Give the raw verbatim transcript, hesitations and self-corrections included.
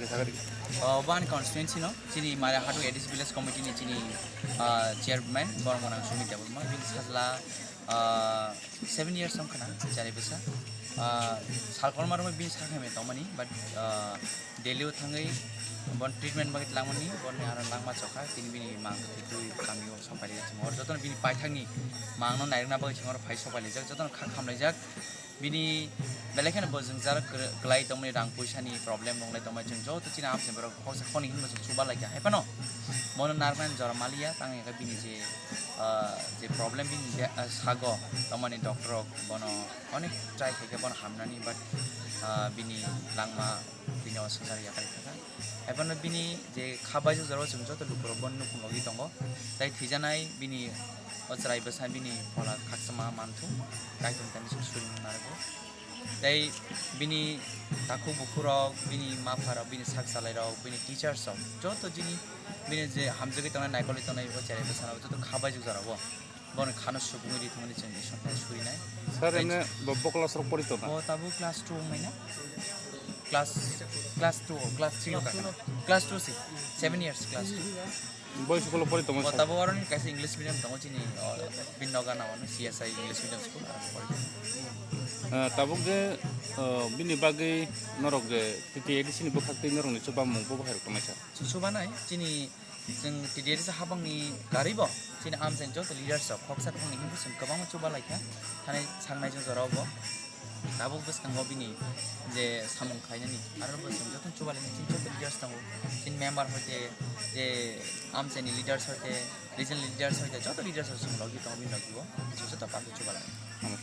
Oh, bo ani constituency no, chini Mara Hadu A D C Village Committee ni chini, ah, chairman, borok mwnang Sumit Debbarma, bini sajla, ah, seven years wngkha na, chari bwsa. Ah, salkolma rok bini sakhe me tongmani, but, ah, Delhi o thangwi bon treatment bagwi tlangmani, boni aro langma chokha, tini bini mang twi kami o sopai rijak, chwng oro jotono bini paithakni mangno nairwkna bagwi chwng oro phai sopai laijak, jotono kha khamlaijak. Bini belai kheno bo jwngjal kwrwi-, kwlai tongmani, rang puisani problem wnglai tongmani, chwng joto chini amchai borok khoroksa khoroknwi hinwi chwng chuba laikha. Hai phano bono narwknani jora maliya, tang hwnka bini je, ah, je problem bini de-, ah, sago tongmani doctor rok bono onek try khaikha bono hamnani, but, ah, bini langma bini o swngchar yakarwi thangkha. Hai phano bini je kha baijak jorao chwng joto lukurok bono nukung logwi tongo. Tai thwijanai bini o chwrai bwsa bini phola khakchangma manthu, kaitor tani suri narwgo. Tai bini takhuk bukhurok, bini mapharok, bini sak chalairok, bini teachers rok, joto jini bini je hamjagwi tongnai, naikolwi tongnai, o chwrai bwsano joto kha baijak jorao. Bono khano subungwi ri thangmani chwng Isor thani surinai. Sir, emne bo, bo class rok pori tona? Bo tabuk class two wngmai na? Class, class two, class three o kakha. Class two si, seven years class two. Bo school o pori tongma, bo sir? Tabuk oro ni kaisa English medium tongo chini, o, bini noga nao no C S I English medium school, aro pori. Ah, tabuk je, ah, bini bagwi norok je T T A D C ni bwkhak twi norok ni chubamung bo bahai rok tongnai, sir? Chubanai chini Chwng T D R S habangni karwibo chini amchaini joto leaders rok khoksa khoknwi himkhe chwng kwbangma chuba laikha, thani sangnai chwng jorao bo. Tabuk bwskango bini je samung khlainani, aro bo chwng jotono chuba lainai, chini joto leaders tongo, chini member hoite, je amchaini leaders hoite, regional leaders hoite, joto leaders rok chwng logi tongo bini logi o, chwng joto kok chuba lainai.